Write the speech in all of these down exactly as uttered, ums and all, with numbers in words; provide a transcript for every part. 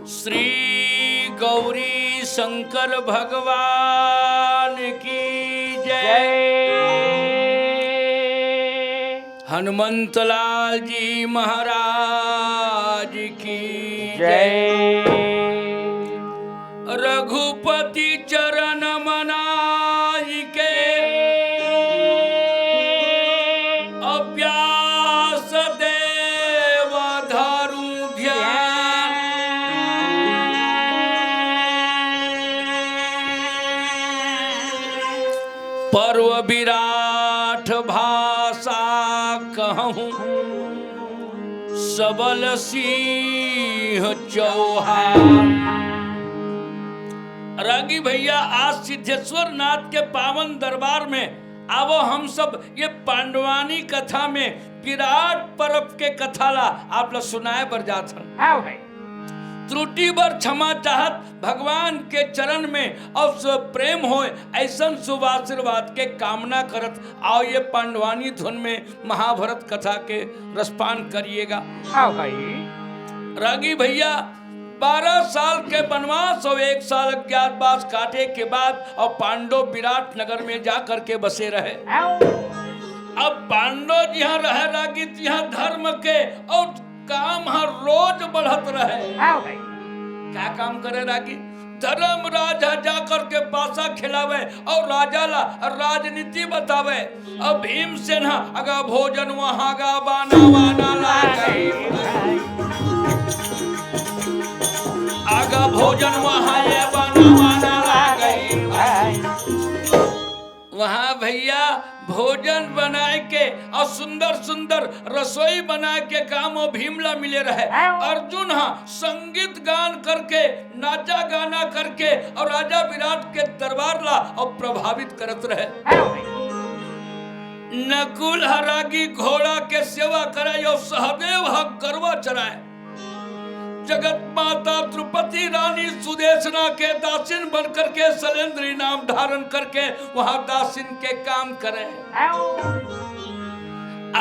श्री गौरी शंकर भगवान की जय। जय। हनुमंत लाल जी महाराज की जय। जय। रघुपति चरण मनाई के, अव्यास देव धरू ध्यान। पर्व विराट भाषा कहूँ, सबल सिंह चौहान। रागी भैया, आज सिद्धेश्वर नाथ के पावन दरबार में आवो, हम सब ये पांडवानी कथा में विराट पर्व के कथा ला आप ला सुनाए बर जात हन। आओ भाई। त्रुटि बर क्षमा चाहत भगवान के चरण में अउ स-, प्रेम होय, ऐसन शुभ आशीर्वाद के कामना करत आओ ये पांडवानी धुन में महाभारत कथा के रसपान करिएगा। हाँ भाई। रागी भैया, बारह साल के वनवास और एक साल अज्ञातवास काटे के बाद और पांडव विराट नगर में जा करके बसे रहे। आओ। अब पांडव जिहाँ रहे रागी, जिहाँ धर्म के और काम ह रोज बढ़त रहे। हाँ भाई। का काम करे रागी? धर्मराज ह जा करके पासा खेलावे और राजा ला राजनीति बतावे। अब भीमसेन ह अगा भोजन वहाँ गा बाना वाना लागे, अगा भोजन वहाँ ये बाना वाना लागे। वहाँ भैया भोजन बनाए के और सुंदर सुंदर रसोई बनाए के काम वो भीम ला मिले रहे। हाँ। अर्जुन ह संगीत गान करके, नाचा गाना करके और राजा विराट के दरबार ला और प्रभावित करत रहे। हाँ। नकुल ह रागी घोड़ा के सेवा कराए और सहदेव ह गरवा चराए। जगत माता द्रौपदी रानी सुदेशना के दासिन बन करके, शैलेंद्री नाम धारण करके वहाँ दासिन के काम करे। आओ।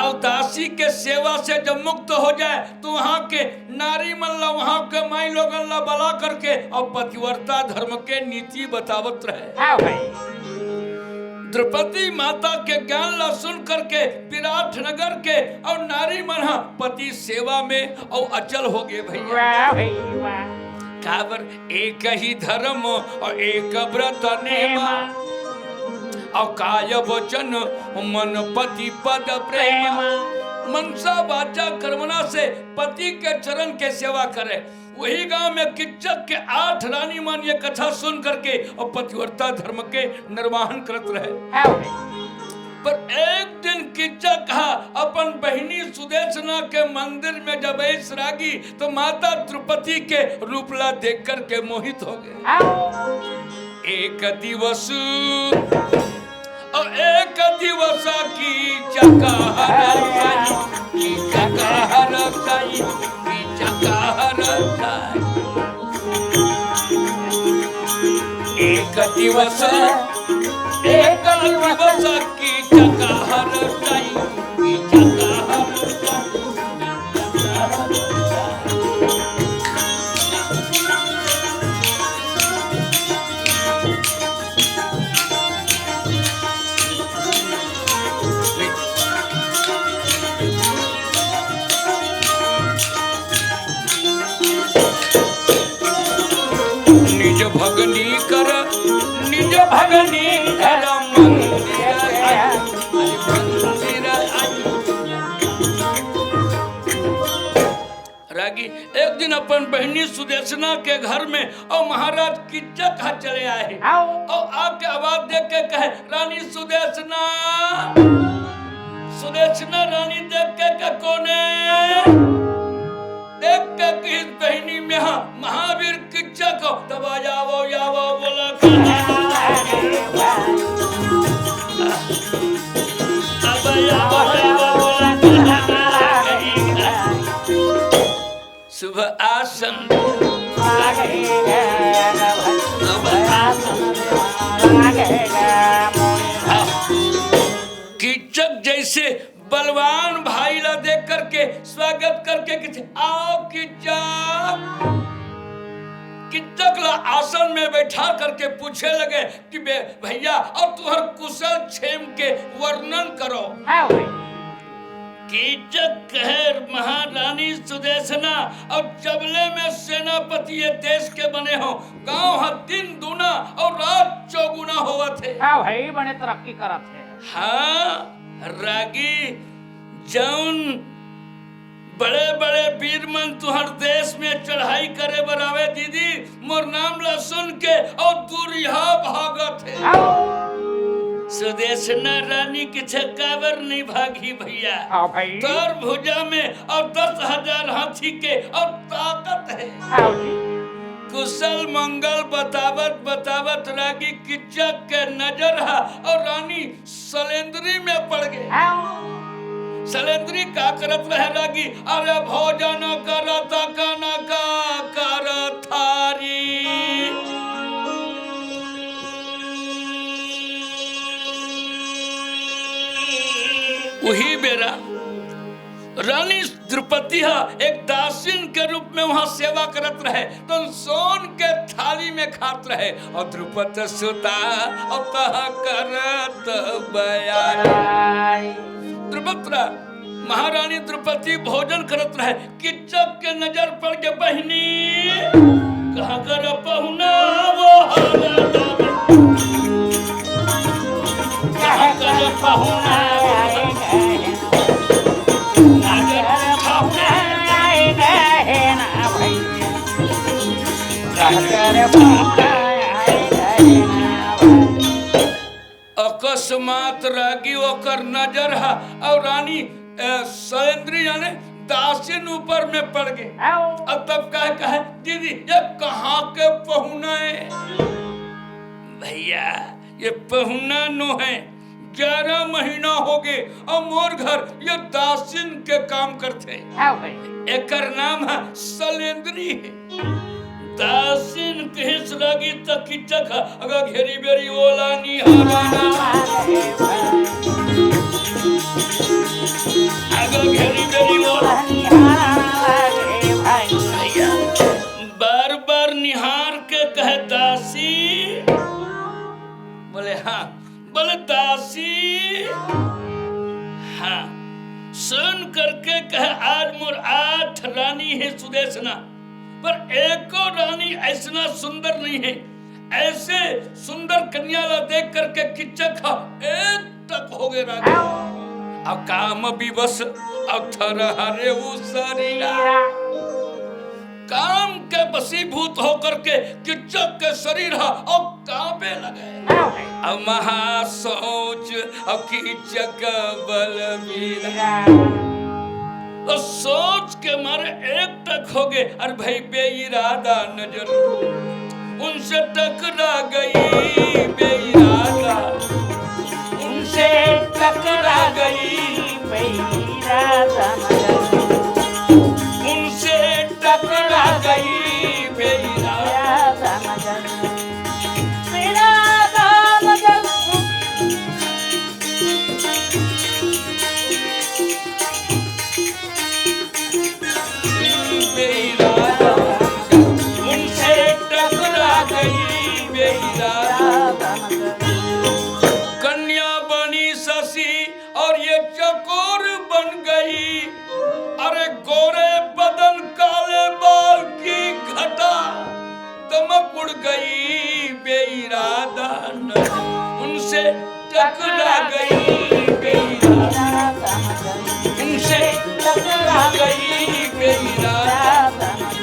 और दासी के सेवा से जब मुक्त हो जाए तो वहाँ के नारी मन ला, वहाँ के माई लोगन ला बला करके और पतिव्रता धर्म के नीति बतावत रहे। आओ भाई। द्रौपदी माता के ज्ञान ला सुन करके विराट नगर के और नारी मन ह पति सेवा में और अचल हो गए भैया। वाह भाई वाह। काबर एक ही धर्म और एक व्रत नेमा, और काय वचन मन पति पद प्रेमा। मनसा वाचा कर्मणा से पति के चरण के सेवा करे। वही गांव में किच्चक के आठ रानी मन ये कथा सुन करके और पतिव्रता धर्म के निर्वाहन करत रहे। हाँ। पर एक दिन किच्चक ह अपन बहिनी सुदेशना के मंदिर में जब आइस रागी तो माता द्रौपदी के रूप ला देख करके मोहित हो गए। हाँ। एक दिवस और एक दिवस किच्चक ह रचाई, किच्चक ह रचाई, किच्चक ह रचाई। एक दिवस, एक दिवस किच्चक ह रचाई, किच्चक ह रचाई। निज भगनी कर, निज भगनी कर मंदिर आई, मंदिर आई। रागी एक दिन अपन बहिनी सुदेशना के घर में और महाराज किच्चक ह चले आए हे। आओ। और आके आवाज देख के कहे, "रानी सुदेशना।" सुदेशना रानी देख के कहे, "कोने?" देख के कहिस, "बहिनी में हा महावीर किच्चक हो।" तब आ जावो, जावो, बोला, "कहाँ?" अब जावो, जावो, बोला, "कहाँ?" शुभ आसन। हाँ। किच्चक जैसे बलवान भाई ला देख करके, स्वागत करके किच्चक, "आओ किच्चक।" किच्चक ला आसन में बैठा करके पूछे लगे कि बे-, भैया, अब तुहर कुशल क्षेम के वर्णन करो। हाँ भाई। किच्चक कहे, महारानी सुदेशना, अब जबले में सेनापति ये देश के बने हो, गांव ह दिन दूना और रात चौगुना होवत हे। हाँ भाई, बने तरक्की करत हे। हाँ, रागी, जौन बड़े-बड़े वीर मन तुहर देश में चढ़ाई करे बर आवे दीदी, मोर नाम ला सुन के अउ दूरिहा भागत हे। हाँ। सुदेशना रानी किच्चक काबर नहीं भागी भैया? हाँ भाई। तोर भुजा में अउ दस हजार हाथी के अउ ताकत हे। हाँ जी। कुशल मंगल बतावत बतावत रागी किच्चक के नजर ह अउ रानी सलेंद्री में पड़ गे। हाँ। सलेंद्री का करत रहे रागी? अरे भोजन करत कनक कर थारी। उही बेरा रानी द्रुपति ह एक दासिन के रूप में वहां सेवा करत रहे, तो सोन के थाली में खात रहे। अउ द्रुपद सुता अउ तह करत बयान। द्रुपद रा-, महारानी द्रुपति भोजन करत रहे, किच्चक के नजर पड़ गे बहिनी। कहाँ कर पहुना वो हरा दादा। कहाँ कर पहुना वो हरा अकस्मात रागी ओकर नजर ह अउ रानी, ए, सलेंद्री यानी दासिन ऊपर में पड़ गे। अउ तब कहे, कहे, "दीदी, ये कहाँ के पहुना हे?" भैया, ये पहुना नो हे, ग्यारह महीना हो गे अउ मोर घर ये दासिन के काम करथे। हाँ भाई। एकर नाम ह सलेंद्री हे। दासिन कहिस रागी त किच्चक ह, अगा घेरी बेरी ओला निहारना। अगा घेरी बेरी ओला निहारना। भैया, बार बार निहार के कहे, "दासी।" बोले, "हाँ।" बोले, "दासी।" हाँ। सुन करके कहे, "आज मोर आठ रानी हे सुदेशना, पर एको रानी ऐसना सुंदर नहीं हे।" ऐसे सुंदर कन्या ला देख करके किच्चक ह एक टक हो गे रागी। अउ काम विवश अउ थरहरे उ सरीरा। काम के वशीभूत होकर के किच्चक के शरीर ह अउ कांपे लगे। अउ महासोच अउ किच्चक बलबीरा। अउ सोच के मारे एक टक हो गे, अरे भाई बेइरादा नजर उनसे टकरा गई बेइरादा। उनसे टकरा गई बेइरादा नजर। उनसे टकरा गई बेइरादा। उनसे टकरा गई बेइरादा। कन्या बनी शशि और ये चकोर बन गई। अरे गोरे बदन काले बाल की घटा, दमक उड़ गई बेइरादा नजर। उनसे टकरा गई बेइरादा नजर। उनसे टकरा गई बेइरादा नजर।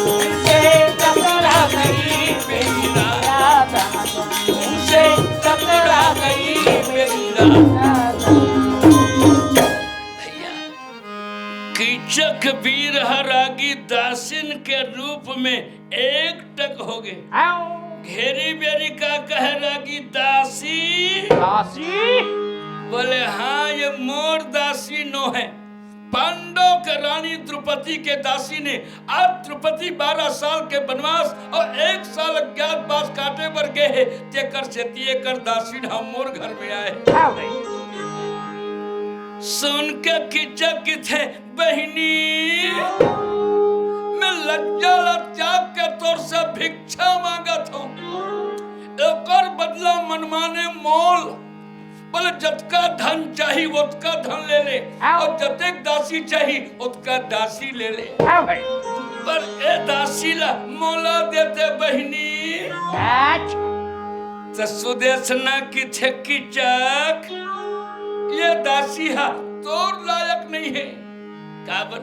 उनसे टकरा गई बेइरादा नजर। उनसे टकरा गई बेइरादा। भैया, किच्चक वीर ह रागी दासिन के रूप में एक टक हो गे। आओ। घेरी बेरी का कहे रागी दासी? दासी? बोले, "हाँ, ये मोर दासी नो हे।" पांडव के रानी द्रौपदी के दासी ने आज द्रौपदी बारह साल के बनवास अउ एक साल अज्ञातवास काटे बर गे हे, तेकर सेती एकर दासी ह मोर घर में आए। हाँ भाई। सुन के कीचक किथे, बहिनी, मैं लज्जा ला त्याग के तोर से भिक्षा मांगत हूँ, एकर बदला मनमाने मोल, बोले, जतका धन चाही, ओतका धन ले ले, हाँ। अउ जतेक दासी चाही, ओतका दासी ले ले। हाँ भाई। पर ए दासी ला मोला देते बहिनी। अच्छा। त सुदेशना किथे, कीचक, ये दासी हा तोर लायक नहीं है। काबर?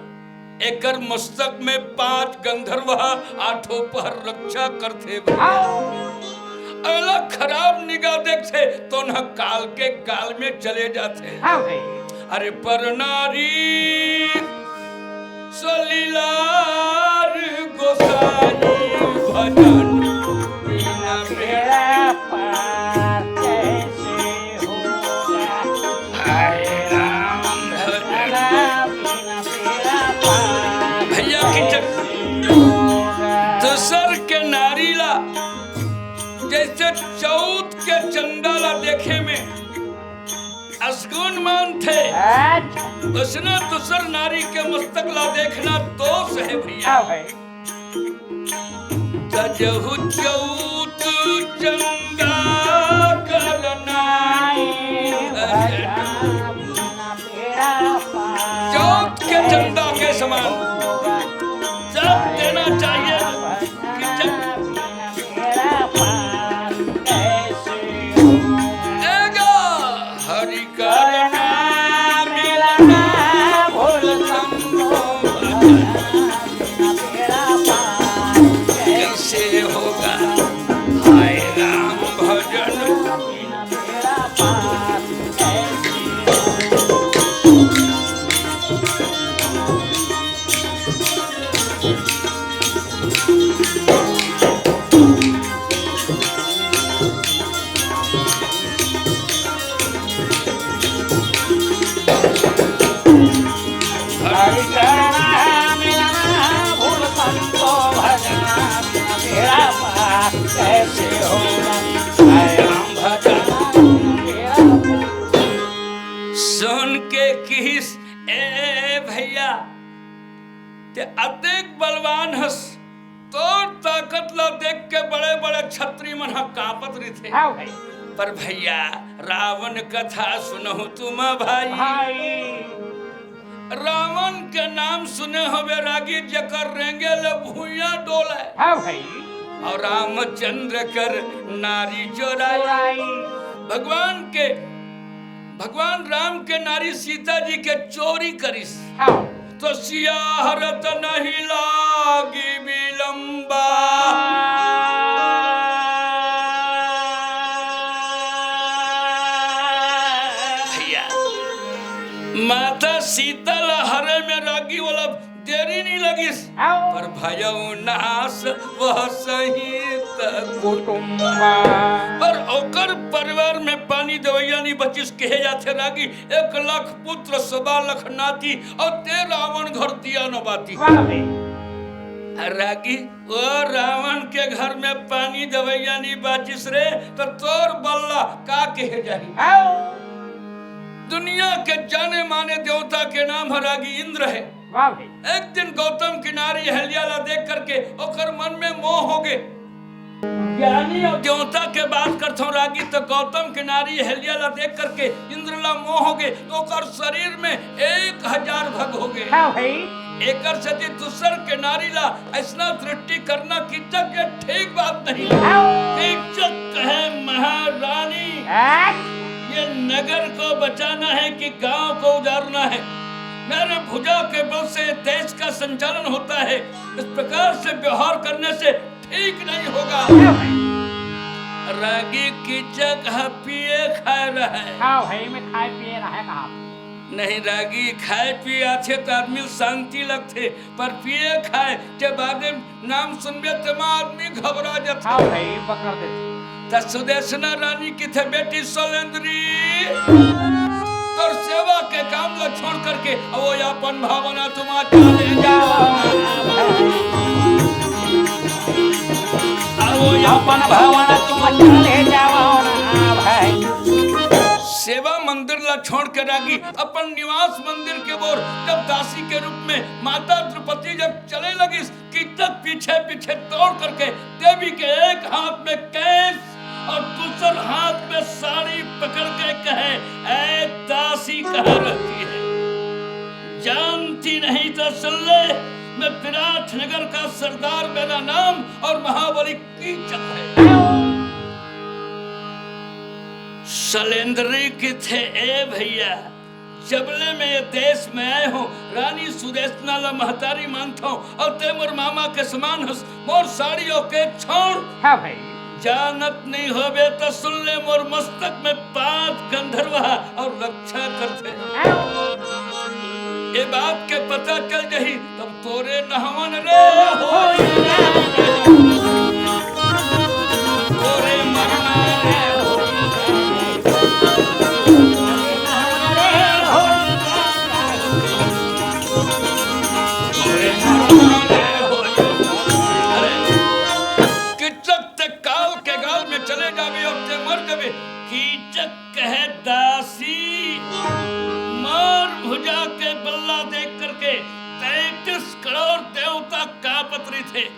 एकर मस्तक में पांच गंधर्व ह आठों पहर रक्षा करथे। हाँ। अगला खराब निगाह देखथे त ओनहा काल के गाल में चले जाथे। हाँ भाई। अरे पर नारी सो लीलार गोसाई भजन बिना बेड़ा पार कैसे होगा? हाय राम भजन। भैया की जग-, दूसर के नारी ला जैसे चौथ के चंदा ला देखे में असगुन मानथे, अच्छा। उसने दूसर नारी के मस्तक ला देखना दोष है भैया। हाँ भाई। तजहु चौथ चंदा करनाई भजन। चौथ के चंदा के समान सब देना चाहिए। एगो हरि करना मिलना भूल संभव कैसे होगा? हाय राम भजन। सुन के किहिस, ए भैया, ते अतेक बलवान हस, तोर ताकत ला देख के बड़े-बड़े छत्री मन ह कांपत रहिथे। हाँ भाई। पर भैया, रावण कथा सुनहु तुम भाई। भाई। रावण के नाम सुने होबे रागी, जेकर रेंगे ले भुइयां डोले। हाँ भाई। अउ रामचंद्र कर नारी चोराई। चोराई। भगवान के, भगवान राम के नारी सीता जी के चोरी करिस। हाँ। तो सिया हरत नहीं लागी विलंबा। भैया, माता सीता ला हरे में रागी वाला देरी नहीं लगिस। आओ। पर भयउ नाश वह सहित कुटुम्बा। पर ओकर परिवार में पानी देवैया नहीं बचिस, कहे जाथे रागी, एक लाख पुत्र सवा लाख नाती, अउ ते रावण घर दिया न बाती। वाह बे। रागी, ओ रावण के घर में पानी देवैया नहीं बाचिस रे, त तोर बल्ला का कहे जाही? आओ। दुनिया के जाने माने देवता के नाम ह रागी इंद्र है। वाह भाई। एक दिन गौतम की नारी अहल्या ला देख करके ओकर मन में मोह हो गे। ज्ञानी अउ देवता के बात करथौं रागी, त गौतम के नारी अहल्या ला देख करके इंद्र ला मोह हो गे, त ओकर शरीर में एक हजार भग हो गे। हाँ भाई। एकर सेती दूसर के नारी ला अइसना दृष्टि करना कीचक के ठीक बात नहीं। हाँ। कीचक कहे, महारानी, हाँ। ये नगर को बचाना है कि गांव को उजाड़ना है? मेरे भुजा के बल से देश का संचालन होता है, इस प्रकार से व्यवहार करने से ठीक नहीं होगा। रागी कीचक ह पिए खाए रहे। हाँ भाई, में खाए पिए रहे कहा। नहीं, रागी खाए पिए आथे त आदमी ल शांति लगथे, पर पिए खाए के बादे नाम सुनबे तेमा आदमी घबरा जथे। हाँ भाई, पकड़ देथे। त सुदेशना रानी किथे, बेटी सोलेंद्री, तो और सेवा के काम ला छोड़ करके अब वो अपन भावना तुम चले जाओ। अब वो अपन भावना तुम चले जाओ ना भाई। सेवा मंदिर ला छोड़ के रागी अपन निवास मंदिर के ओर जब दासी के रूप में माता द्रौपदी जब चले लगिस, कीचक पीछे पीछे दौड़ करके देवी के एक हाथ में केस और दूसर हाथ में साड़ी पकड़ के कहे, "ऐ दासी कहाँ रहती है? जानती नहीं तो सुन ले, मैं विराट नगर का सरदार, मेरा नाम और महाबली कीचक है।" सलेंद्री किथे, ए भैया, जबले मैं ये देश में आए हूँ, रानी सुदेशना ला महतारी मानथों, और ते मोर मामा के समान हस, मोर साड़ी ओके छोड़। हाँ भाई। जानत नहीं होबे त सुन ले, मोर मस्तक में पांच गंधर्व हा और रक्षा करथे। हाँ। ये बात के पता चल जही, तब तोरे नहवन रे होई रे। तोरे मरना रे होई रे। अरे, कीचक ते काल के गाल में चले जाबे और ते मर जाबे। कीचक कहे, "दासी, मोर भुजा के बल्ला देख करके तैंतीस करोड़ देवता कांपत रहिथे।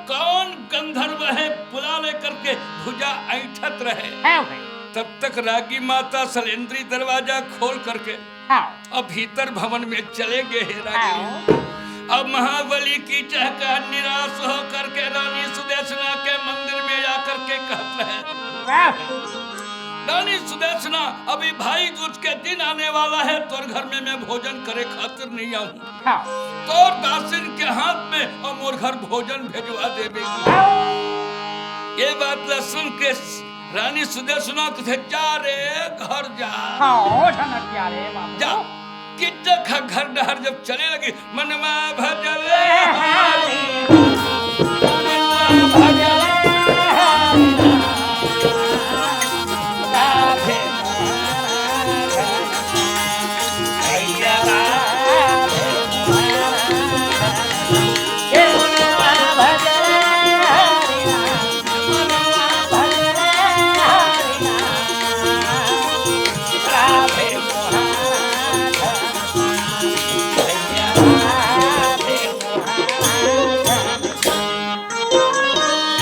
कौन गंधर्व है, बुला ले करके भुजा ऐंठत रहे।" हाँ भाई। तब तक रागी माता सलेंद्री दरवाजा खोल करके हाँ। अब भीतर भवन में चले गए हे रानी। हाँ। अब महाबली कीचक निराश हो करके रानी सुदेशना के मंदिर में आकर के कहत रहे, वाह। "रानी सुदेशना, अभी भाई दूज के दिन आने वाला है, तोर घर में मैं भोजन करे खातिर नहीं आऊँ। हाँ। तोर दासिन के हाथ में और मोर घर भोजन भेजवा देबे।" हाँ। ये बात ला सुन के रानी सुदेशना कथे, "जा रे, घर जा।" हाँ, ओ झनक जा रे बाबू। जा। कीचक घर डहर जब चले लगी, "मनवा भजल हारी, मनवा भजल हारी, राधे भैया राधे।"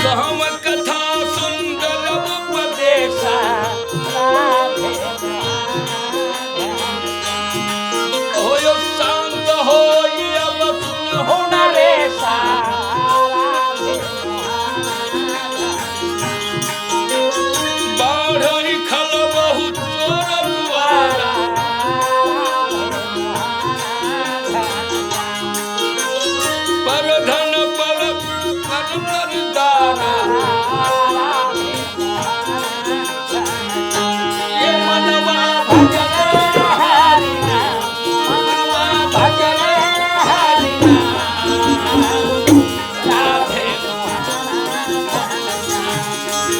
कहम कथा सुंदर उपदेशा, होयो शांत होई अब सुन हो नरेशा। बाढ़ लिखल बहुत तोर दुआरा। पर धन पर कर कर दारा। ये मनवा भजन हरि नाम, मनवा भजन हरि नाम। राधे मोहन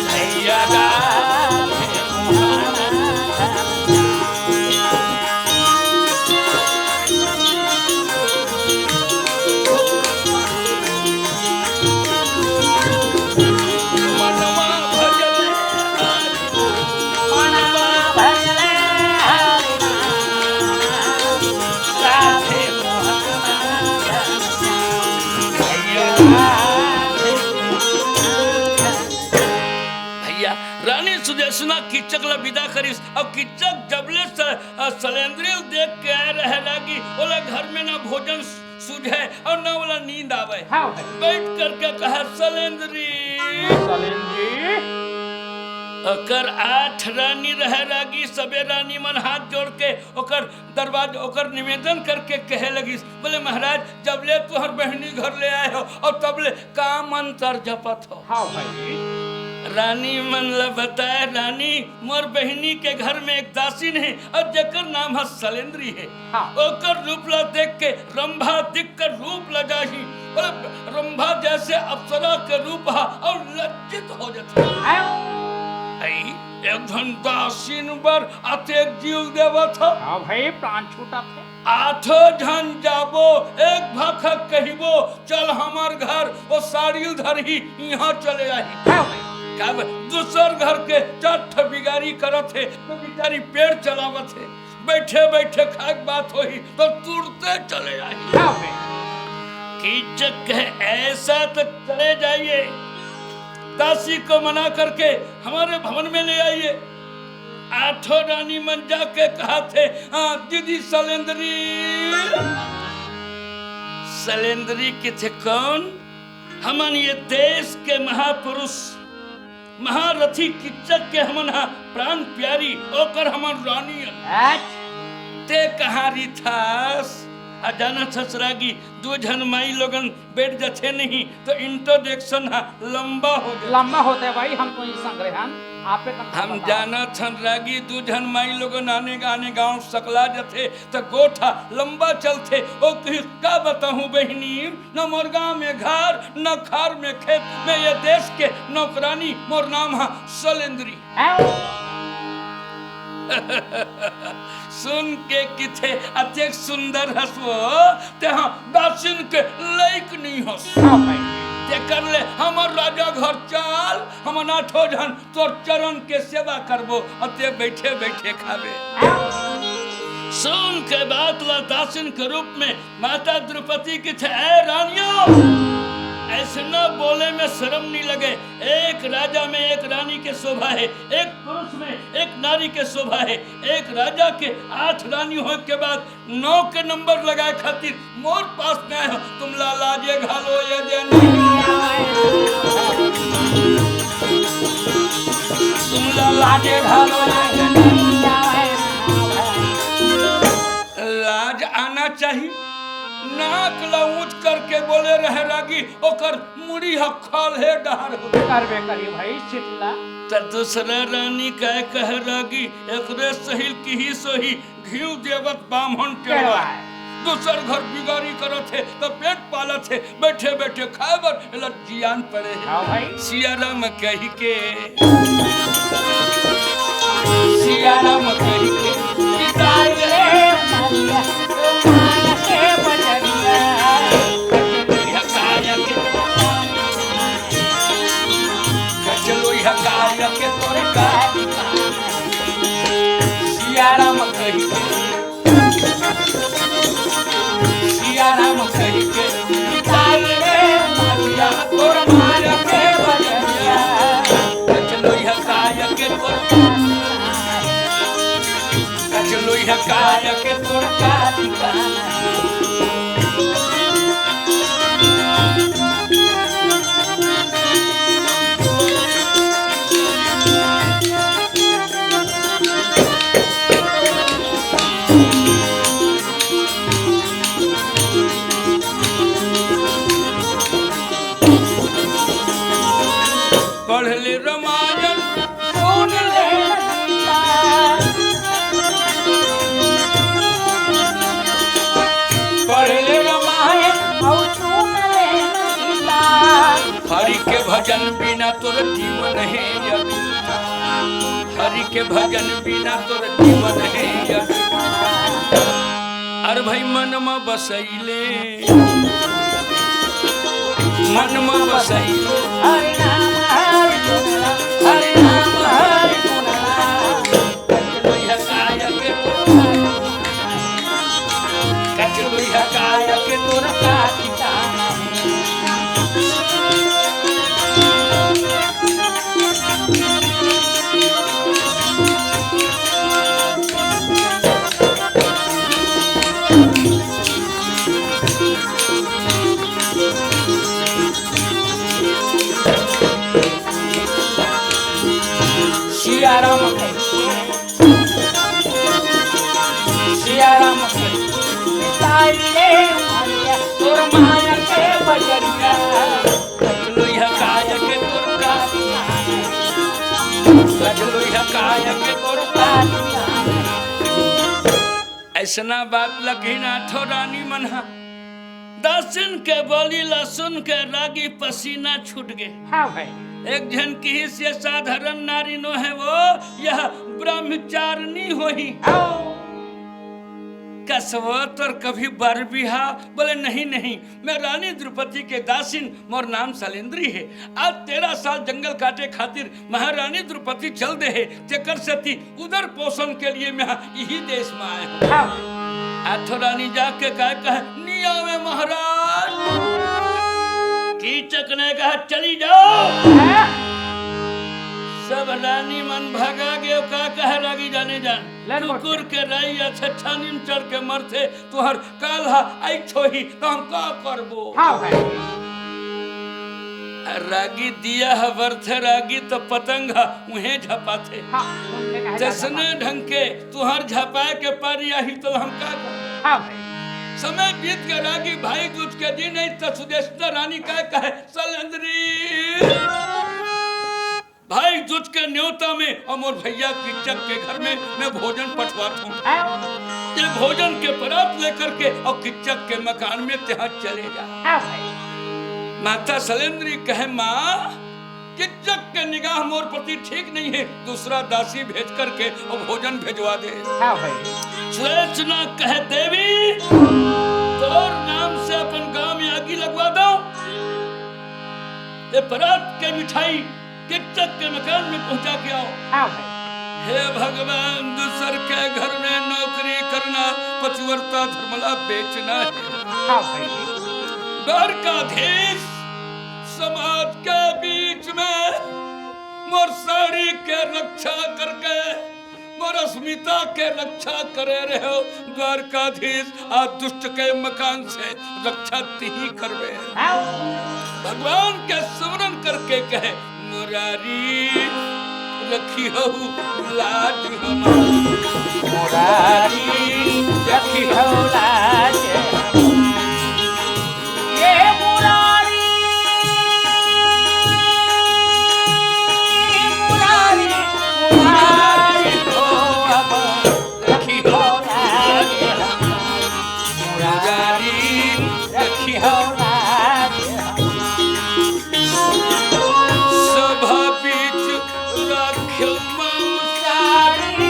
भैया राधे मोहन। मनवा भजन हरि नाम, मनवा भजन हरि नाम। राधे मोहन भैया राधे। भैया, रानी सुदेशना कीचक ला विदा करिस। अब कीचक जबले स-, अ, सलेंद्री ल देख के आए रहे रागी, ओला घर में ना भोजन सूझे और ना ओला नींद आवे। हाँ भाई। बैठ करके कहा, "सलेंद्री।" सलेंद्री। ओकर आठ रानी रहे रागी, सबे रानी मन हाथ जोड़ के ओकर दरवाजा, ओकर निवेदन करके कहे लगिस, बोले, "महाराज, जबले तुहर बहिनी घर ले आए हो और तबले का मंत्र जपत हो?" हाँ भाई। रानी मन ला बताए, "रानी, मोर बहिनी के घर में एक दासिन हे और जेकर नाम ह सलेंद्री हे। हाँ। ओकर रूप ला देख के रंभा दिख कर रूप ला जाही।" बोले, "रंभा जैसे अप्सरा के रूप ह और लज्जित हो जाथे।" हाँ। आई। एक झन दासिन बर अतेक जीव देवत ह। हाँ भाई, प्राण छूटत हे। आठो झन जाबो, एक भाखा कहिबो, "चल हमर घर, ओ साड़ी ल धरही, इहाँ चले आही।" हाँ भाई। काबर दूसर घर के चार ठा बिगारी करत हे, त बिचारी पेट चलावत हे। बइठे बइठे खाए के बात होही त तुरते चले आही। हाँ भाई। कीचक कहे, "ऐसा तो चले जाइए, दासी को मना करके हमारे भवन में ले आइए।" आठों रानी मन जाके कहत हे, "हाँ, दीदी सलेंदरी।" सलेंदरी कथे, "कौन?" "हमन ये देश के महापुरुष महारथी कीचक के हमन हा प्राण प्यारी, ओकर हमन रानी अन।" अच्छा। "ते कहाँ रिथस?" आ जानत हस रागी, दू झन माई लोगन बइठ जथे नहीं तो introduction हा लंबा हो जाथे। लंबा होथे भाई, हम तो ये संग रहे हन, आपे कम हम बता। जानत हन रागी, दू झन माई लोगन आने आने गांव सकला जथे त गोठ हा लंबा चलथे। ओ कही, "का बताहूँ बहिनी, न मोर गांव में घर, न खार में खेत, मैं ये देश के नौकरानी, मोर नाम हा सलेंदरी।" हाँ। सुन के कथे, "अतेक सुंदर हस वो, तेहा दासिन के लइक नइ हस।" हाँ भाई। तेकर ले हमर राजा घर चल, हमन आठो झन तोर चरण के सेवा करबो, अउ ते बइठे बइठे खाबे। हाँ। सुन के बात ला दासिन के रूप में माता द्रौपदी कथे, "ए रानियो, अइसना बोले में शरम नइ लगे। एक राजा में एक रानी के शोभा हे, एक पुरुष में एक नारी के शोभा हे। एक राजा के आठ रानी होए के बाद नौ के नंबर लगाए खातिर मोर पास में आए हो। तुमला लाजे घलो ये दे नहीं आए। तुमला लाजे घलो ये दे नहीं आए।" लाज आना चाही। नाक ला ऊंच करके बोले रहे रागी, ओकर मुड़ी ह खाल्हे डहर हो। करबे करी भाई चिल्ला। त दूसरा रानी काय कहे रागी, "एकरे सहिल किही सोही घीव देवत बाम्हन टेड़वा।" टेड़वा। दूसर घर बिगारी करत हे, त पेट पालत हे, बइठे बइठे खाए बर एला जियान पड़े हे। हाँ भाई। सिया राम कहि के, सिया राम कहि के, पिताई रे मारिया, माया के बजरिया। कचलोइहा काय के, कचलोइहा काय के तोर का। सिया राम कहि के, सिया राम कहि के, ताई रे मारिया, तोर माया के बजरिया। कचलोइहा काय के तोर, कचलोइहा काय के तोर का ठिकाना। पढ़ ले रामायण, सुन ले गीता। पढ़ ले रामायण अउ सुन ले गीता। हरि के भजन बिना तोर जीवन हे अविद्या। हरि के भजन बिना तोर जीवन हे अविद्या। अरे भाई मन म बसई ले, मन म बसई। हरि नाम हरि गुण, हरि नाम हरि गुण। कचलोइहा काय के तोर, कचलोइहा काय के तोर का ठिकाना। सिया राम कहि के, सिया राम कहि के, ताई रे मारिया, तोर माया के बजरिया। कचलोइहा काय के तोर का, कचलोइहा काय के तोर का। अइसना बात ल कहिन आठो रानी मन ह। दासिन के बोली ला सुन के रागी पसीना छूट गे। हाँ भाई। एक झन किहिस, ये साधारण नारी नो हे वो, यह ब्रह्मचारिणी होही। कस वो तोर कभी बर बिहा? बोले, नहीं, नहीं, मैं रानी द्रौपदी के दासिन, मोर नाम सलेंद्री हे। आज तेरह साल जंगल काटे खातिर महारानी द्रौपदी चल दे हे, तेकर सेती उदर पोषण के लिए मैं इही देश में आए हूँ। हाँ। आथो रानी जाके काय कहे, "नी आवे महाराज।" कीचक ने कहा, "चली जाओ।" हाँ। सब रानी मन भगा गे, का कहे रागी जाने जान। कुकुर के राई अच्छा छानी में चढ़ के मरथे, तुहर काल हा आई छोही, त हम का करबो? हाँ भाई। रागी दिया ह बरथे रागी, त पतंग ह उहें झपाथे। हाँ, उनने कहा जाता तैसने ढंग के तुहर झपाए के पारी आही, त हम का करबो? हाँ भाई। समय बीत के रागी भाई दूज के दिन आई, त सुदेष्णा रानी का कहे, सलेंद्री। भाई दूज के न्योता में अउ मोर भैया किच्चक के घर में मैं भोजन पठवात हूँ। ये भोजन के परात लेकर के अउ किच्चक के मकान में तेहा चले जा। हाँ भाई। माता सलेंद्री कहे, माँ, किच्चक के निगाह मोर प्रति ठीक नहीं है, दूसरा दासी भेज करके अउ भोजन भेजवा दे। हाँ भाई। सुदेष्णा कहे, देवी, तोर नाम से अपन गांव में आगी लगवा दो। ये परात के मिठाई किच्चक के मकान में पहुंचा के आओ। हाँ भाई। हे भगवान, दूसर के घर में नौकरी करना, पतिव्रता धर्म ला बेचना है। हाँ भाई। द्वारकाधीश समाज के बीच में मोर साड़ी के रक्षा करके मोर अस्मिता के रक्षा करे रहे हो द्वारकाधीश, आ दुष्ट के मकान से रक्षा तिही करबे। हाँ। भगवान के स्मरण करके कहे, मुरारी रखी हो लाज हमारी। मुरारी रखी हो लाज। ये मुरारी, मुरारी, मुरारी हो अब रखी हो लाज। मुरारी रखी हो लाज। सभा बीच राख्यो मम सारी।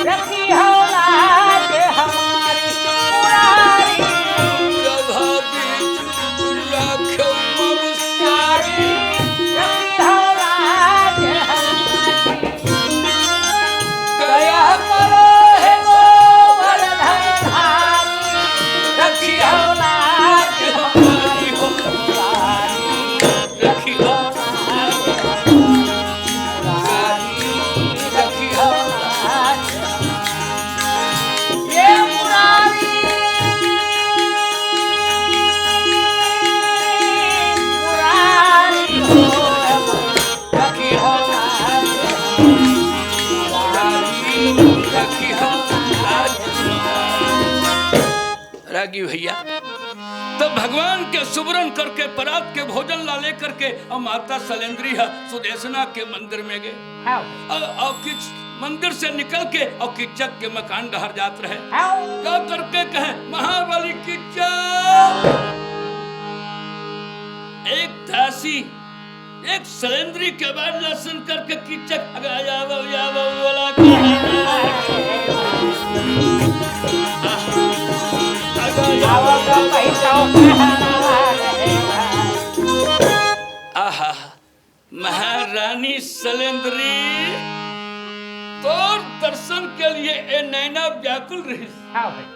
रखी हो लाज हमारी मुरारी। सभा बीच राख्यो मम सारी। रखी हो लाज हमारी। दया करो हे गोवर्धन धारी। रखी हो लाज हमारी मुरारी। रखी हो लाज, मुरारी, रखी हो लाज। ये मुरारी, मुरारी हो, रखी हो लाज। मुरारी, रखी हो लाज। रागी भैया, तब भगवान के सुमरन करके परात के भोजन ला लेकर के अउ माता सलेंद्री ह सुदेशना के मंदिर में गे। हाँ। अउ, अउ किच-, मंदिर से निकल के अउ किच्चक के मकान डहर जात रहे। हाँ। का करके कहे, महाबली किच्चक, एक दासी एक सलेंद्री के बात ला सुन करके किच्चक अगा जावो, जावो, बोला कि आहा, आहा, महारानी सलेंद्री, तोर दर्शन के लिए ए नैना व्याकुल रहिस। हाँ भाई।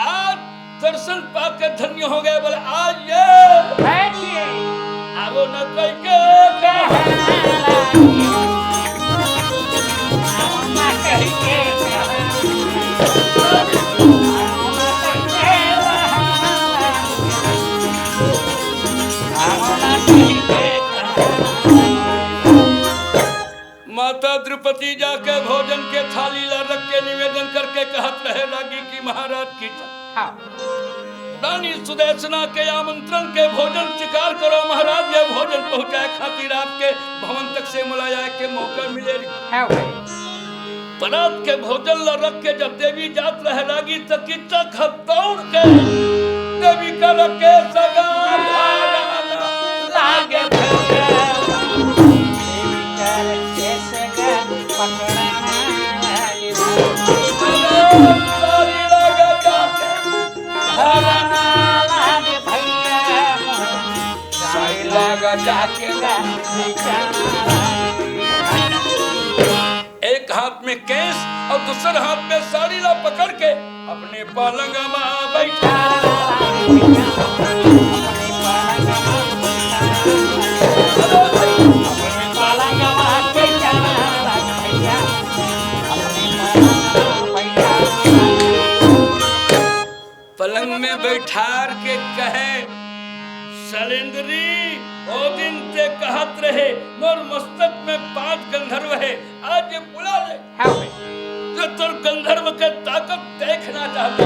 आज दर्शन पाके धन्य हो गए, बोले, आज ये बैठिए। आवो न कह के, आवो न कह के, आवो न कह के। माता द्रौपदी जाके भोजन के थाली ला रख के निवेदन करके कहत रहे रागी कि महाराज किच्चक। हाँ। रानी सुदेशना के आमंत्रण के भोजन स्वीकार करो महाराज, ये भोजन पहुंचाए खातिर आपके भवन तक से मोला आए के मौका मिले रही। हाँ भाई। परात के भोजन ला रख के जब देवी जात रहे रागी त किच्चक ह दौड़ के देवी कर के सगा लागे। एक हाथ में केस और दूसर हाथ में साड़ी ला पकड़ के अपने पलंग मा बैठा। पलंग में बैठार के कहे, सलेंद्री, ओ दिन ते कहत रहे, मोर मस्तक में पांच गंधर्व हे, आज ये बुला ले। हाँ भाई। जो तोर गंधर्व के ताकत देखना चाहता।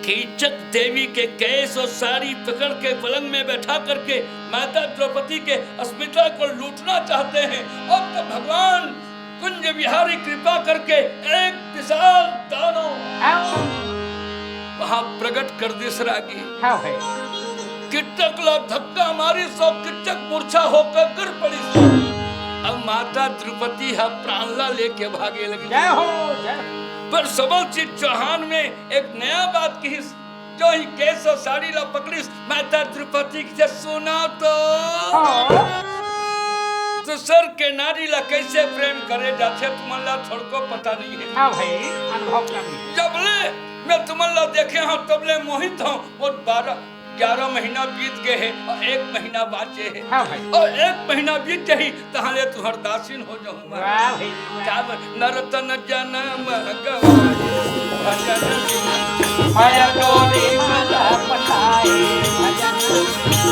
कीचक देवी के केस और साड़ी पकड़ के पलंग में बैठा करके माता द्रौपदी के अस्मिता को लूटना चाहते हैं। अब तो भगवान कुंज बिहारी कृपा करके एक विशाल दानव वहां प्रकट कर दिस रागी। हाँ भाई। किच्चक ला धक्का मारिस, किच्चक मूर्छा होकर गिर पड़िस। अब माता द्रौपदी हा प्राण ला लेके भागे लगी। जय हो, जय हो। पर सबल सिंह चौहान में एक नया बात किहिस, जो ही केस और साड़ी ला पकड़िस, माता द्रौपदी के सुना तो। हाँ। दूसर के नारी ला कैसे प्रेम करे जाथे, तुमन ला थोड़को पता नहीं है। हाँ भाई, अनुभव कम है। जबले मैं तुमन ला देखे हूँ, तबले मोहित हूँ। और बारह, ग्यारह महीना बीत गए हैं और एक महीना बाँचे है। हाँ भाई। और एक महीना बीत जाही, तहाँ ले तुहर दासिन हो जाऊँ मैं। वाह भाई, वाह। क्या बात? नर तन जनम गवाए, भजन बिना। माया डोरी मा लपटाए, भजन बिना।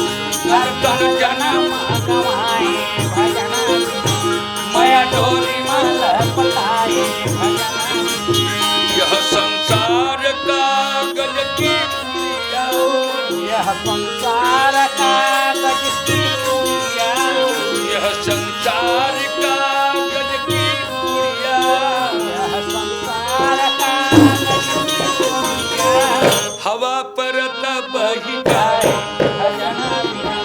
नर तन जनम गवाए, भजन बिना। माया डोरी मा लपटाए, भजन बिना। यह संसार कागज की पुड़िया। यह संसार कागज की पुड़िया। यह संसार कागज की पुड़िया। यह संसार कागज की पुड़िया। हवा परत बही जाए। भजन बिना।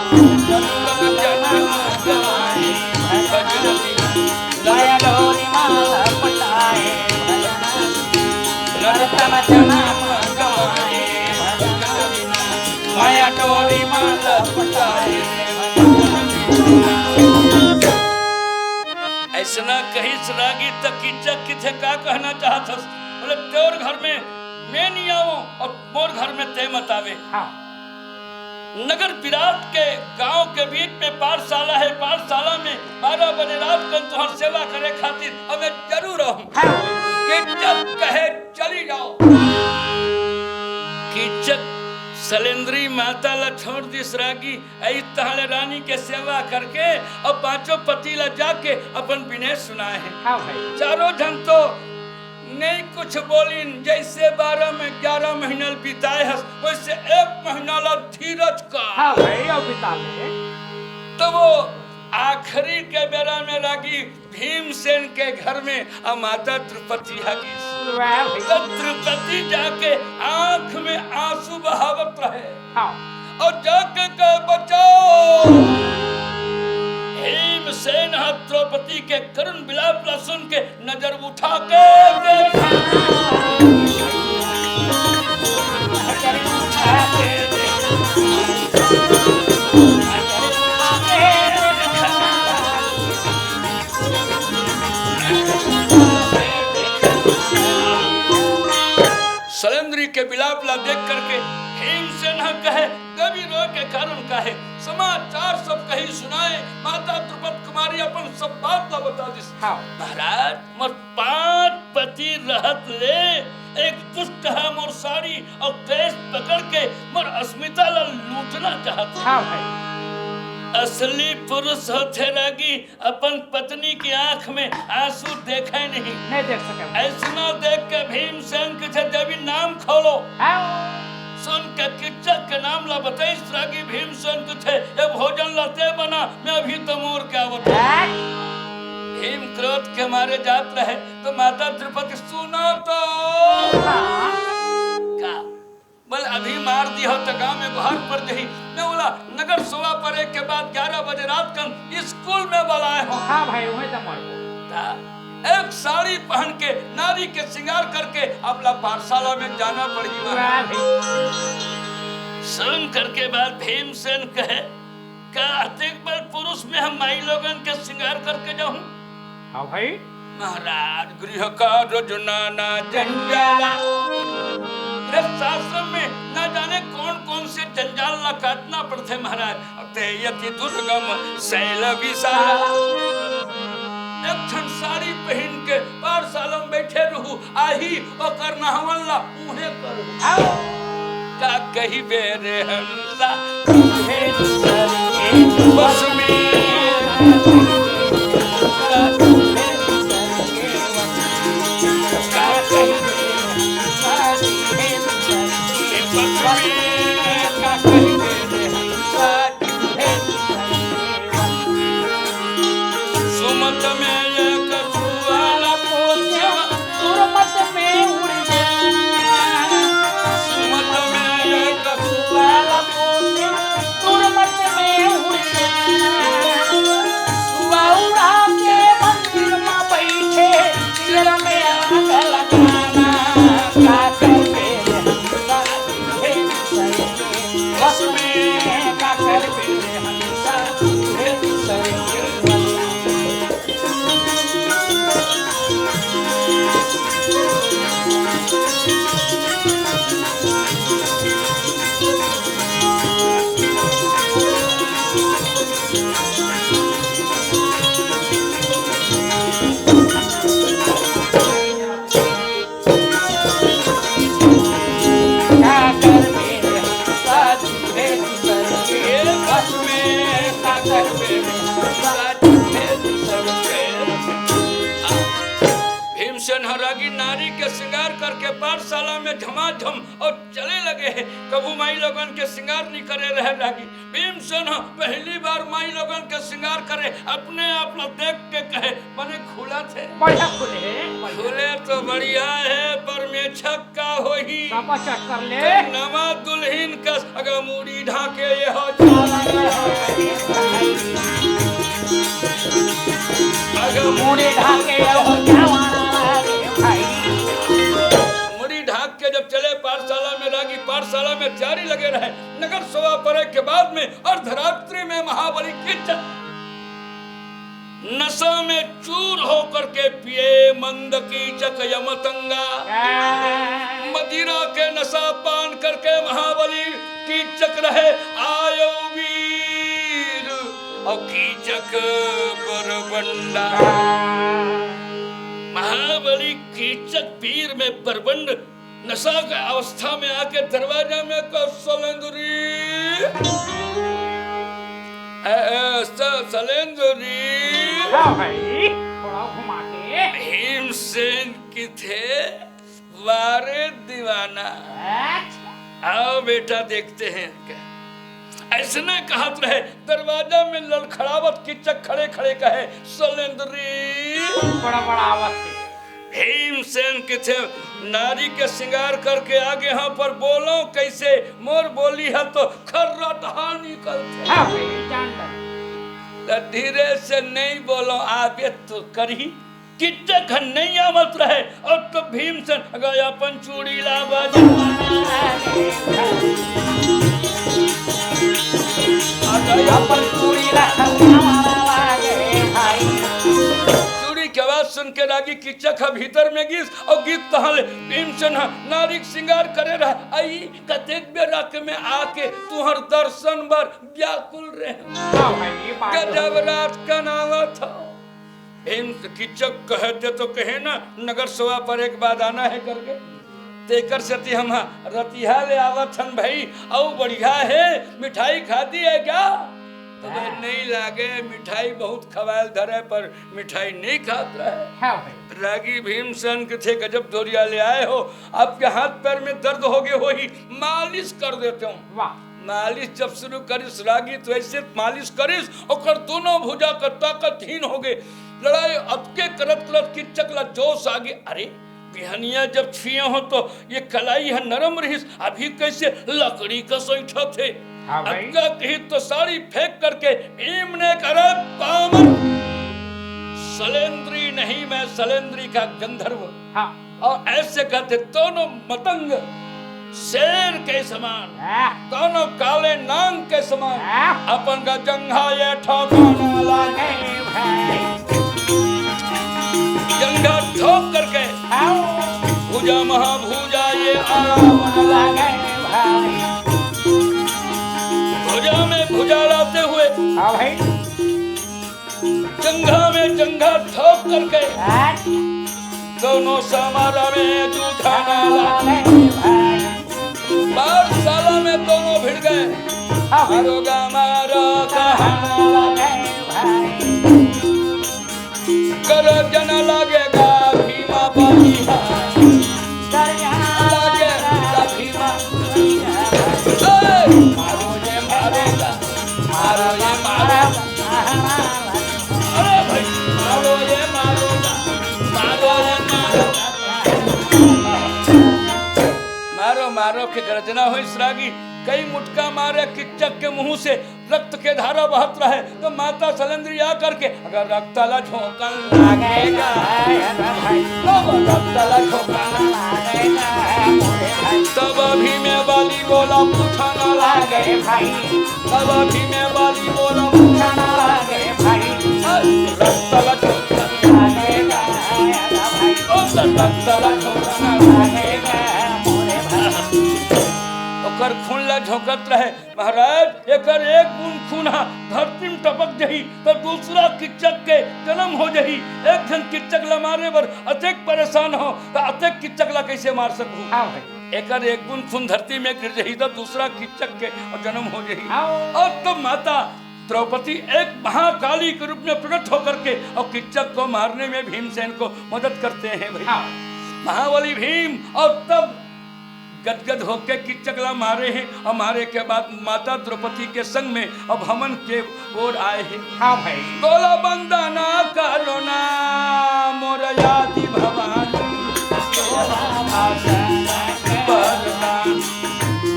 जन्म जन्म गवाए। भजन बिना। माया डोरी मा लपटाए। भजन बिना। नर तन जनम गवाए। भजन बिना। माया डोरी मा लपटाए। अइसना कहिस रागी त कीचक किथे का कहना चाहत हस? बोले, तोर घर में मैं नहीं आवों और मोर घर में ते मत आवे। हाँ। नगर विराट के गांव के बीच में पाठशाला है, पाठशाला में बारह बजे रात कन तुहर सेवा करे खातिर अब मैं जरूर आहूं। हाँ। कीचक कहे, चली जाओ। कीचक सलेंद्री माता ला छोड़ दिस रागी, अइस तहाँ ले रानी के सेवा करके अउ पांचों पति ला जाके अपन विनय सुनाए हे। हाँ भाई। चारों झन तो नहीं कुछ बोलिन, जइसे बारह में ग्यारह महीना ल बिताए हस, वइसे एक महीना ला धीरज का। हाँ भाई, अउ बिता ले। तो वो आखिरी के बेरा में रागी भीमसेन के घर में अउ माता द्रौपदी ह गिस। वाह भाई। त द्रौपदी जाके आंख में आंसू बहावत रहे। हाँ। अउ जाके कहे, बचाओ। भीमसेन ह द्रौपदी के करुण विलाप ला सुन के नजर उठा के देखा। सलेंद्री के विलाप ला देख करके भीमसेन ह कहे, "देवी रोए के कारण का हे? समाचार सब कही सुनाए।" माता द्रुपद कुमारी अपन सब बात ला बता दिस। हाँ। महाराज, मोर पांच पति रहत ले एक दुष्ट ह मोर साड़ी अउ केस पकड़ के मोर अस्मिता ला लूटना चाहत हे। हाँ भाई। असली पुरुष होथे रागी, अपन पत्नी के आंख में आंसू देखे नहीं। नहीं देख सके। अइसना देख के भीमसेन कथे, "देवी, नाम खोलो।" हाँ। सुन के किच्चक के नाम ला बताइस रागी भीमसेन कथे, "ए भोजन ला ते बना, मैं अभी तो मोर के आवत हंव।" हाँ। भीम क्रोध के मारे जात रहे, त माता द्रौपदी सुना तो। हाँ। का? बोले, "अभी मार दिहव त गांव में गोहार पर जही।" मैं बोला, "नगर सभा परे के बाद ग्यारह बजे रात कन स्कूल में बलाए हंव।" हाँ भाई, उहें त मरबो। त एक साड़ी पहन के, नारी के श्रृंगार करके अपना पाठशाला में जाना पड़ही। वाह भाई। सुन करके बात भीमसेन कहे, का अतेक बल पुरुष में हम माई लोगन के श्रृंगार करके जाहूं? हाँ भाई। महाराज, गृह का रोज नाना जंजाला। गृहस्थ आश्रम में ना जाने कौन कौन से जंजाल ला काटना पड़थे महाराज। अब ते यति दुर्गम शैल विशाला। एक ठन साड़ी पहिन के पाठशाला में बैठे रहू, आही ओकर नहवन ला उहे करू। का कहिबे रे हंसा, बस में। सुमत में एक सुआ ला पोसे, सुमत में एक सुआ ला पोसे, सुमत में उड़ जा। सुआ उड़ा के मंदिर में बैठे, सिर में आग लगाना, का करबे रे हंसा, हे दूसरे के वश में, का करबे रे हंसा, हे दूसरे के वश में। भीमसेन ह रागी नारी के श्रृंगार करके पाठशाला में झमाझम अउ चले लगे हे। कभू माई लोगन के श्रृंगार नइ करे रहे रागी। भीमसेन ह पहली बार माई लोगन के श्रृंगार करे, अपने आप ला देख के कहे, "बने खुलत हे।" बढ़िया खुले हे, बढ़िया। खुले तो बढ़िया हे, पर मेछक का होही? सापा चक्कर ले। तो नवा दुल्हिन कस अगर मुड़ी ढाके ये हो, अगर मुड़ी ढाके ये हो, मुड़ी ढाक के जब चले पाठशाला में, रागी पाठशाला में तैयारी लगे रहे, नगर सभा परे के बाद में अर्धरात्रि में महाबली कीचक नशा में चूर होकर के पिए मंद कीचक यमतंगा। मदिरा के नशा पान करके महाबली कीचक रहे आयो वीर, और कीचक बरबंडा। महाबली कीचक वीर में बरबंड नशा के अवस्था में आके दरवाजा में कस, "सलेंद्री, ए, ए, स-, सलेंद्री।" हाँ भाई, थोड़ा घुमा के। भीमसेन किथे, "वा रे दीवाना, अच्छा। आओ बेटा, देखते हैं क्या।" अइसने कहत रहे, दरवाजा में लड़खड़ावत कीचक खड़े खड़े कहे, "सलेंद्री।" बड़ा बड़ा आवत हे। भीमसेन किथे, "नारी के श्रृंगार करके आगे हंव, पर बोलंव कइसे? मोर बोली ह तो खर्रा डहा निकलथे।" हाँ भाई, जान ले। त धीरे से नइ बोलंव, आबे तो करही। कीचक ह नइ आवत रहे, अउ तो भीमसेन, "अगर अपन चूड़ी ला बजा, अगर अपन चूड़ी ला बजा।" चूड़ी के आवाज सुन के रागी कीचक ह भीतर में गिस, अउ गिस तहाँ ले भीमसेन ह नारी के श्रृंगार करे रहा, "आई, कतेक बेरा के में आके तुंहर दर्शन बर व्याकुल रहे।" हाँ भाई, ये बात तो गजब रात कन आवत हो। भीम कीचक कहे, "ते तो कहे ना, नगर सभा परे के बाद आना हे करके। तेकर सेती हम ह रतिहा ले आवत हन भाई, अउ बढ़िया हे, मिठाई खाती है क्या?" तो भाई, हाँ। "नइ लागे, मिठाई बहुत खवाय ल धरे, पर मिठाई नइ खात रहे।" हाँ भाई। रागी भीमसेन किथे, "गजब दोरिया ले आए हो, आपके हाथ पैर में दर्द हो गए होही, मालिश कर देते हंव।" वाह। मालिश जब शुरू करिस रागी, तो अइसे मालिश करिस, ओकर दोनों भुजा कर ताकतहीन हो गए। लड़ाई अतके करत करत कीचक ला जोश आ गए, "अरे, बिहनिया जब छुए हंव तो ये कलाई ह नरम रहिस, अभी कइसे लकड़ी कस अइंठत हे।" हाँ भाई। अतका कहिस तो साड़ी फेंक करके भीम ने कहे, "बामन, सलेंद्री नहीं, मैं सलेंद्री का गंधर्व।" हाँ। अउ अइसे कहत दोनों मतंग शेर के समान, हाँ। कोनो काले नांग के समान, हाँ। अपन का जंघा ये ठोकाना लागे। भाई। जंघा ठोक करके, हाँ। भुजा महाभुजा ये आराम लागे। भाई। भुजा में भुजा लाते हुए, हाँ भाई। जंघा में जंघा ठोक करके, हाँ। दोनों समारा में जूझाना लागे। पाठशाला में दोनों भिड़ गए। हाँ भाई। मारो गा मारो कहाना लागे। भाई। करो जन लागे गा भीमा बलिहार। लागे गा भीमा। ए, मारो ये मारो गा, मारो ये मारो गा। अरे भाई, मारो ये मारो गा, मारो ये मारो गा। मारो मारो के गर्जना होइस रागी, कई मुटका मारे किच्चक के मुंह से, रक्त के धारा बहत रहे, तो माता सलेंद्री आ करके, अगर रक्त ला झोंकन लागेगा, तब रक्त ला झोंकन, तब अभी में बाली बोला पूछा ना लागे भाई, तब अभी में बाली बोला पूछा ना लागे भाई, रक्त ला झोंकन, ओ रक्त ला झोंकन। ओकर खून ला झोंकत रहे, महाराज, एकर एक बूंद खून हा धरती में टपक जही, तो दूसरा किच्चक के जन्म हो जही। एक झन किच्चक ला मारे बर अतेक परेशान हो, तो अतेक किच्चक ला कैसे मार सकहू? हाँ भाई। एकर एक बूंद खून धरती में गिर जही, तो दूसरा किच्चक के जन्म हो जही। हाँ। और तब माता द्रौपदी एक महाकाली के रूप में प्रकट होकर के और किच्चक को मारने में भीमसेन को मदद करते हैं भाई। हाँ। महाबली भीम और तब गदगद होके किच्चक ला मारे हे और मारे के बाद माता द्रौपदी के संग में अब हमन के ओर आए हे। हाँ भाई। तोला वंदना करो ना मोर आदि भवानी, तोला वंदना करो ना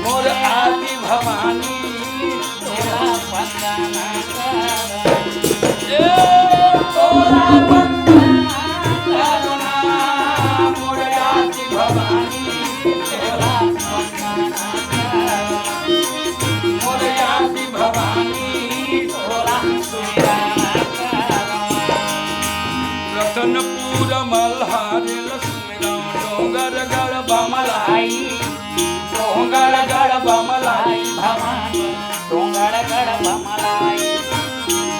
मोर आदि भवानी, तोला वंदना ए तोला वंदना करो ना मोर आदि भवानी, तोला वंदना करो मोर आदि भवानी, तोला सुमिरन करो। रतनपुर मल्हार ल सुमिरन डोंगरगढ़ बमलाई, डोंगरगढ़ बमलाई भवानी, डोंगरगढ़ बमलाई।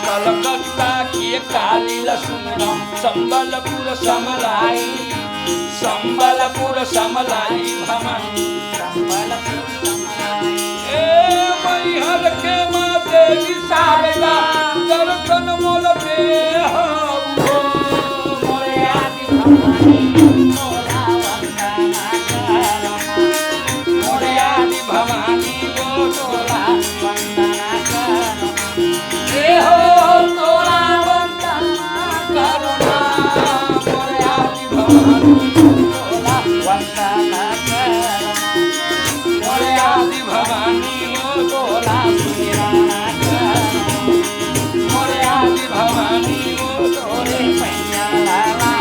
कलकत्ता के काली ल सुमिरन संबलपुर समलाई, संबलपुर समलाई भवानी, संबलपुर समलाई। ए मैहर के माँ देवी शारदा, दर्शन मोल दे हो मोरे आदि भवानी, तोला वंदना करो। मोरे आदि भवानी गो तोला वंदना करो। ए हो तोला वंदना करो ना, मोरे आदि भवानी तोला वंदना करो। मोरे आदि भवानी गो तोला सुमिरन करो। मोरे आदि भवानी गो तोरे पैया लाला।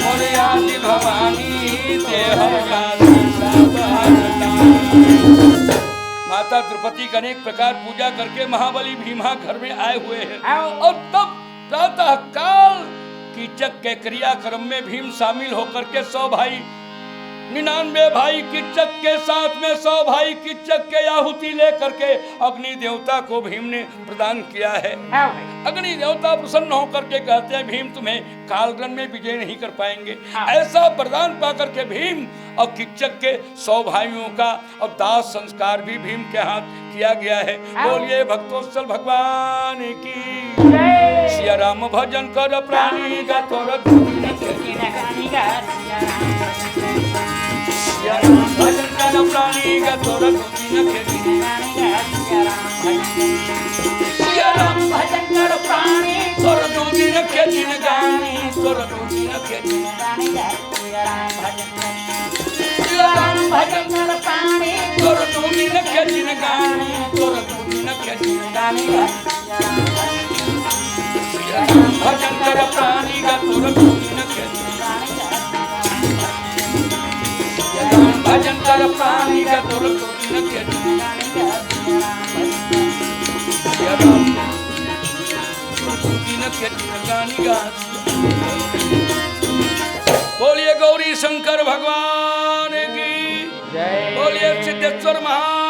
मोरे आदि भवानी देहर का संसार। माता द्रौपदी के अनेक प्रकार पूजा करके महाबली भीमा घर में आए हुए हैं। आओ। और तब प्रातः काल कीचक के क्रियाक्रम में भीम शामिल होकर के सौ भाई, निन्यानवे भाई कीचक के साथ में सौ भाई कीचक के आहुति लेकर के अग्नि देवता को भीम ने प्रदान किया है। हाँ भाई। अग्नि देवता प्रसन्न होकर के कहते हैं, भीम तुम्हें कालरन में विजय नहीं कर पाएंगे। हाँ। ऐसा वरदान पा करके भीम और कीचक के सौ भाइयों का और दाह संस्कार भी भीम के हाथ किया गया है। हाँ। बोलिए भक्तवत्सल भगवान की। जय। सिया राम भजन कर प्राणी का तोर दुख न के। सिया राम भजन कर प्राणी का तोर दुख न के। सिया राम भजन कर प्राणी तोर दुख न के जिनगानी, तोर दुख न के। सिया राम भजन कर। सिया राम भजन कर प्राणी, तोर दुख न के जिनगानी, तोर दुख न के जिनगानी। सिया राम भजन कर प्राणी का तोर दुख न के जिनगानी। सिया राम भजन कर प्राणी का तोर तोरी न के दिन गानी गासिया राम। तोर तोरी न के दिन गानी गासिया। बोलिए गौरी शंकर भगवान की। जय। बोलिए सिद्धेश्वर महाराज।